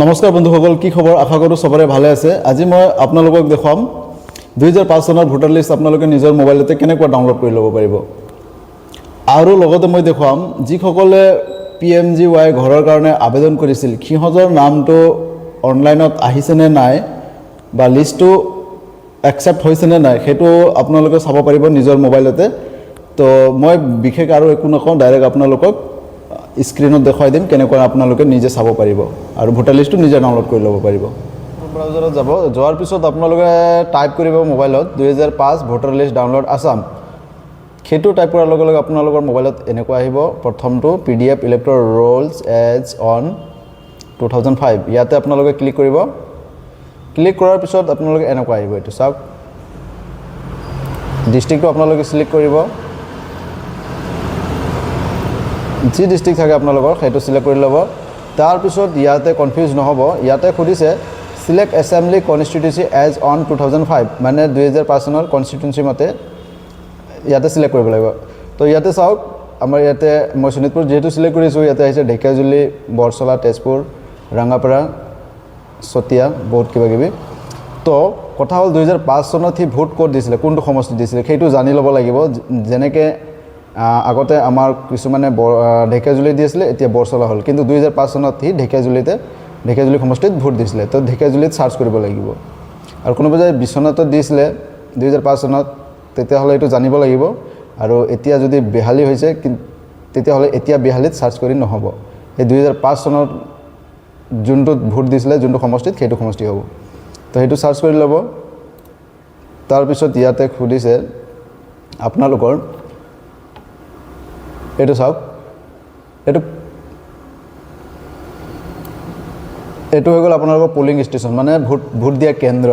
নমস্কাৰ বন্ধুসকল, কি খবৰ? আশা কৰোঁ চবৰে ভালে আছে। আজি মই আপোনালোকক দেখুৱাম 2005 চনৰ ভোটাৰ লিষ্ট আপোনালোকে নিজৰ মোবাইলতে কেনেকুৱা ডাউনলোড কৰি ল'ব পাৰিব। আৰু লগতে মই দেখুৱাম যিসকলে PMGY ঘৰৰ কাৰণে আবেদন কৰিছিল সিহঁতৰ নামটো অনলাইনত আহিছেনে নাই বা লিষ্টটো একচেপ্ট হৈছেনে নাই সেইটো আপোনালোকে চাব পাৰিব নিজৰ মোবাইলতে। তো মই বিশেষ আৰু একো নকওঁ, ডাইৰেক্ট আপোনালোকক স্ক্ৰীণত দেখুৱাই দিম কেনেকুৱা আপোনালোকে নিজে চাব পাৰিব আৰু ভোটাৰ লিষ্টটো নিজে ডাউনলোড কৰি ল'ব পাৰিব। ব্ৰাউজাৰত যাব, যোৱাৰ পিছত আপোনালোকে টাইপ কৰিব মোবাইলত 2005 ভোটাৰ লিষ্ট ডাউনলোড আছাম। সেইটো টাইপ কৰাৰ লগে লগে আপোনালোকৰ মোবাইলত এনেকুৱা আহিব। প্ৰথমটো PDF electoral rolls as on 2005, ইয়াতে আপোনালোকে ক্লিক কৰিব। ক্লিক কৰাৰ পিছত আপোনালোকে এনেকুৱা আহিব, এইটো চাওক। ডিষ্ট্ৰিক্টটো আপোনালোকে চিলেক্ট কৰিব, যি ডিষ্ট্ৰিক্ট থাকে আপোনালোকৰ সেইটো চিলেক্ট কৰি ল'ব। তাৰপিছত ইয়াতে কনফিউজ নহ'ব, ইয়াতে সুধিছে select assembly constituency as on 2005, মানে 2005 চনৰ কনষ্টিটুৱেঞ্চি মতে ইয়াতে চিলেক্ট কৰিব লাগিব। তো ইয়াতে চাওক, আমাৰ ইয়াতে মই শোণিতপুৰ যিহেতু চিলেক্ট কৰিছোঁ, ইয়াতে আহিছে ঢেকীয়াজুলি, বৰচলা, তেজপুৰ, ৰঙাপাৰা, চতিয়া, বহুত কিবা কিবি। তো কথা হ'ল 2005 চনত সি ভোট ক'ত দিছিলে, কোনটো সমষ্টিত দিছিলে সেইটো জানি ল'ব লাগিব। যেনেকৈ আগতে আমাৰ কিছুমানে ঢেকীয়াজুলি দিছিলে, এতিয়া বৰচলা হ'ল, কিন্তু 2005 চনত সি ঢেকীয়াজুলি সমষ্টিত ভোট দিছিলে। তো ঢেকীয়াজুলিত চাৰ্চ কৰিব লাগিব। আৰু কোনোবা যদি বিশ্বনাথত দিছিলে 2005 চনত, তেতিয়াহ'লে এইটো জানিব লাগিব। আৰু এতিয়া যদি বিহালী হৈছে তেতিয়াহ'লে এতিয়া বিহালীত চাৰ্চ কৰি নহ'ব, এই 2005 চনত যোনটোত ভোট দিছিলে, যোনটো সমষ্টিত, সেইটো সমষ্টি হ'ব। তো সেইটো চাৰ্চ কৰি ল'ব। তাৰপিছত ইয়াতে সুধিছে আপোনালোকৰ এইটো চাওক, এইটো এইটো হৈ গ'ল আপোনালোকৰ পলিং ষ্টেচন, মানে ভোট দিয়া কেন্দ্ৰ।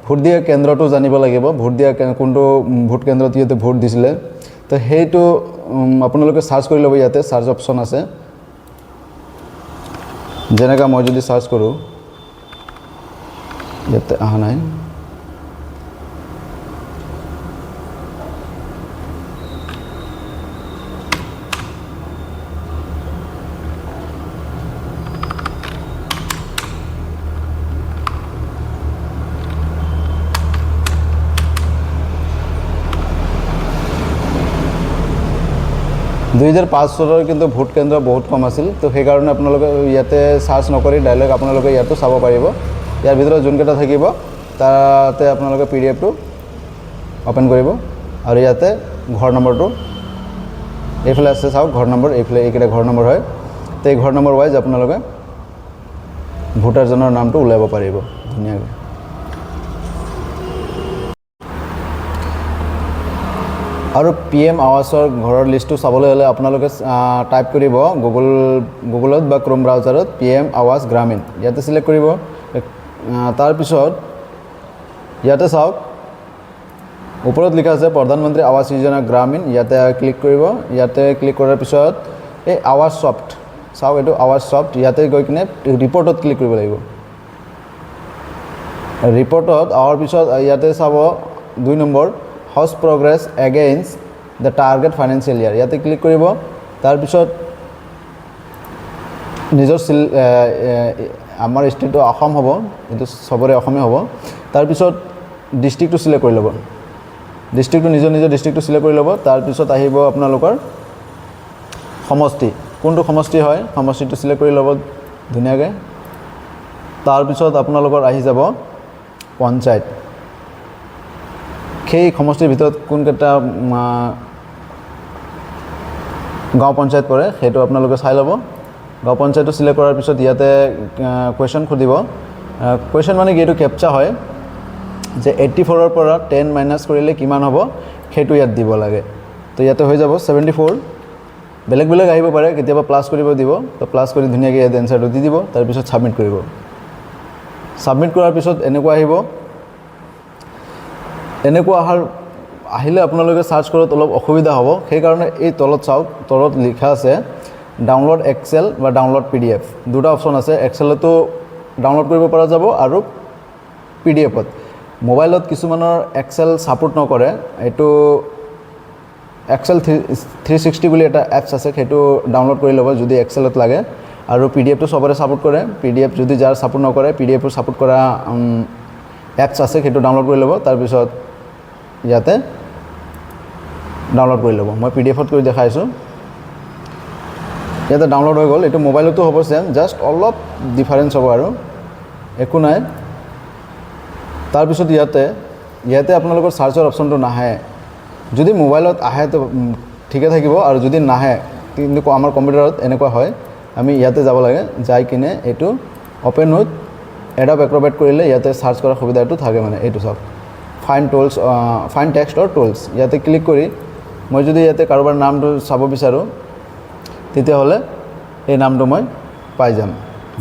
ভোট দিয়া কেন্দ্ৰটো জানিব লাগিব, ভোট দিয়া কোনটো ভোট কেন্দ্ৰত সিহঁতে ভোট দিছিলে। তো সেইটো আপোনালোকে চাৰ্চ কৰি ল'ব, ইয়াতে চাৰ্চ অপশ্যন আছে। যেনেকৈ মই যদি চাৰ্চ কৰোঁ, ইয়াতে অহা নাই। 2005 চনৰ কিন্তু ভোট কেন্দ্ৰ বহুত কম আছিল, তো সেইকাৰণে আপোনালোকে ইয়াতে চাৰ্চ নকৰি ডাইৰেক্ট আপোনালোকে ইয়াতো চাব পাৰিব। ইয়াৰ ভিতৰত যোনকেইটা থাকিব তাতে আপোনালোকে পি ডি এফটো অ'পেন কৰিব আৰু ইয়াতে ঘৰ নম্বৰটো এইফালে আছে, চাওক ঘৰ নম্বৰ, এইফালে এইকেইটা ঘৰ নম্বৰ হয়। তো এই ঘৰ নম্বৰ ৱাইজ আপোনালোকে ভোটাৰজনৰ নামটো উলিয়াব পাৰিব ধুনীয়াকৈ। আৰু PM আৱাসৰ ঘৰৰ লিষ্টটো চাবলৈ হ'লে আপোনালোকে টাইপ কৰিব গুগলত বা ক্ৰোম ব্ৰাউজাৰত PM Awas গ্ৰামীণ, ইয়াতে চিলেক্ট কৰিব। তাৰপিছত ইয়াতে চাওক ওপৰত লিখা আছে প্ৰধানমন্ত্ৰী আৱাস যোজনা গ্ৰামীণ, ইয়াতে ক্লিক কৰিব। ইয়াতে ক্লিক কৰাৰ পিছত এই আৱাস ছফ্ট চাওক, এইটো আৱাস ছফ্ট, ইয়াতে গৈ কিনে ৰিপৰ্টত ক্লিক কৰিব লাগিব। ৰিপৰ্টত অহাৰ পিছত ইয়াতে চাব 2 number house progress against the target financial year, ইয়াতে ক্লিক কৰিব। তাৰপিছত নিজৰ আমাৰ ষ্টেটটো অসম হ'ব, এইটো চবৰে অসমীয়া হ'ব। তাৰপিছত ডিষ্ট্ৰিক্টটো চিলেক্ট কৰি ল'ব, ডিষ্ট্ৰিক্টটো নিজৰ নিজৰ ডিষ্ট্ৰিক্টটো চিলেক্ট কৰি ল'ব। তাৰপিছত আহিব আপোনালোকৰ সমষ্টি, কোনটো সমষ্টি হয় সমষ্টিটো চিলেক্ট কৰি ল'ব ধুনীয়াকৈ। তাৰপিছত আপোনালোকৰ আহি যাব পঞ্চায়ত, সেই সমষ্টিৰ ভিতৰত কোনকেইটা গাঁও পঞ্চায়ত পৰে সেইটো আপোনালোকে চাই ল'ব। গাঁও পঞ্চায়তটো চিলেক্ট কৰাৰ পিছত ইয়াতে কুৱেশ্যন সুধিব। কুৱেশ্যন মানে কি, এইটো কেপচা হয় যে 84ৰ পৰা 10 মাইনাছ কৰিলে কিমান হ'ব সেইটো ইয়াত দিব লাগে। তো ইয়াতে হৈ যাব 74। বেলেগ বেলেগ আহিব পাৰে, কেতিয়াবা প্লাছ কৰিব দিব, তো প্লাছ কৰি ধুনীয়াকৈ ইয়াত এনচাৰটো দি দিব। তাৰপিছত ছাবমিট কৰিব। ছাবমিট কৰাৰ পিছত এনেকুৱা আহিব। এনেকুৱা আহিলে আপোনালোকে চাৰ্চ কৰাত অলপ অসুবিধা হ'ব, সেইকাৰণে এই তলত চাওক, তলত লিখা আছে ডাউনলোড এক্সেল বা ডাউনলোড PDF, দুটা অপশ্যন আছে। এক্সেলতো ডাউনলোড কৰিব পৰা যাব আৰু পি ডি এফত। মোবাইলত কিছুমানৰ এক্সেল ছাপোৰ্ট নকৰে, এইটো এক্সেল 360 বুলি এটা এপছ আছে, সেইটো ডাউনলোড কৰি ল'ব যদি এক্সেলত লাগে। আৰু পি ডি এফটো চবৰে ছাপোৰ্ট কৰে। পি ডি এফ যদি যাৰ ছাপোৰ্ট নকৰে, পি ডি এফো ছাপোৰ্ট কৰা এপছ আছে, সেইটো ডাউনলোড কৰি ল'ব। তাৰপিছত ইয়াতে ডাউনলোড কৰি ল'ব। মই পি ডি এফত কৰি দেখাইছোঁ। ইয়াতে ডাউনলোড হৈ গ'ল। এইটো মোবাইলতো হ'ব ছেম, জাষ্ট অলপ ডিফাৰেঞ্চ হ'ব আৰু একো নাই। তাৰপিছত ইয়াতে আপোনালোকৰ চাৰ্চৰ অপশ্যনটো নাহে। যদি মোবাইলত আহে তো ঠিকে থাকিব, আৰু যদি নাহে, কিন্তু আমাৰ কম্পিউটাৰত এনেকুৱা হয়, আমি ইয়াতে যাব লাগে, যাই কিনে এইটো অ'পেন উইথ এডব এক্ৰবেট কৰিলে ইয়াতে চাৰ্চ কৰাৰ সুবিধাটো থাকে। মানে এইটো চাওক, find tools, find text or tools, ইয়াতে ক্লিক কৰি মই যদি ইয়াতে কাৰোবাৰ নামটো চাব বিচাৰোঁ, তেতিয়াহ'লে এই নামটো মই পাই যাম।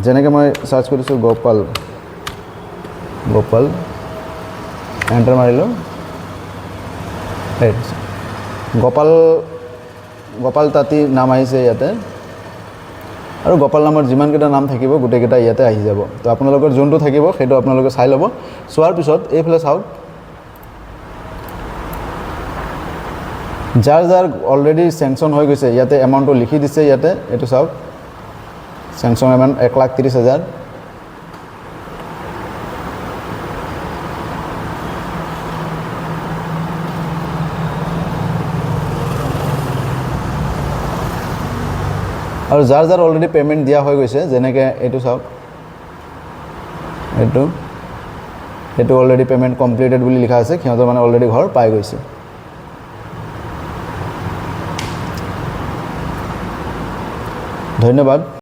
যেনেকৈ মই চাৰ্চ কৰিছোঁ গোপাল, গোপাল এণ্টাৰ মাৰিলোঁ, এই গোপাল, গোপাল তাঁতী নাম আহিছে ইয়াতে। আৰু গোপাল নামৰ যিমানকেইটা নাম থাকিব গোটেইকেইটা ইয়াতে আহি যাব। তো আপোনালোকৰ যোনটো থাকিব সেইটো আপোনালোকে চাই ল'ব। চোৱাৰ পিছত এইফালে চাওক, যাৰ যাৰ অলৰেডি চেংচন হৈ গৈছে ইয়াতে এমাউণ্টটো লিখি দিছে। ইয়াতে এইটো চাওক, চেংচন এমাউণ্ট 1,30,000। আৰু যাৰ যাৰ অলৰেডি পে'মেণ্ট দিয়া হৈ গৈছে, যেনেকৈ এইটো চাওক, এইটো অলৰেডি পে'মেণ্ট কমপ্লিটেড বুলি লিখা আছে, সিহঁতৰ মানে অলৰেডি ঘৰ পাই গৈছে। ধন্যবাদ।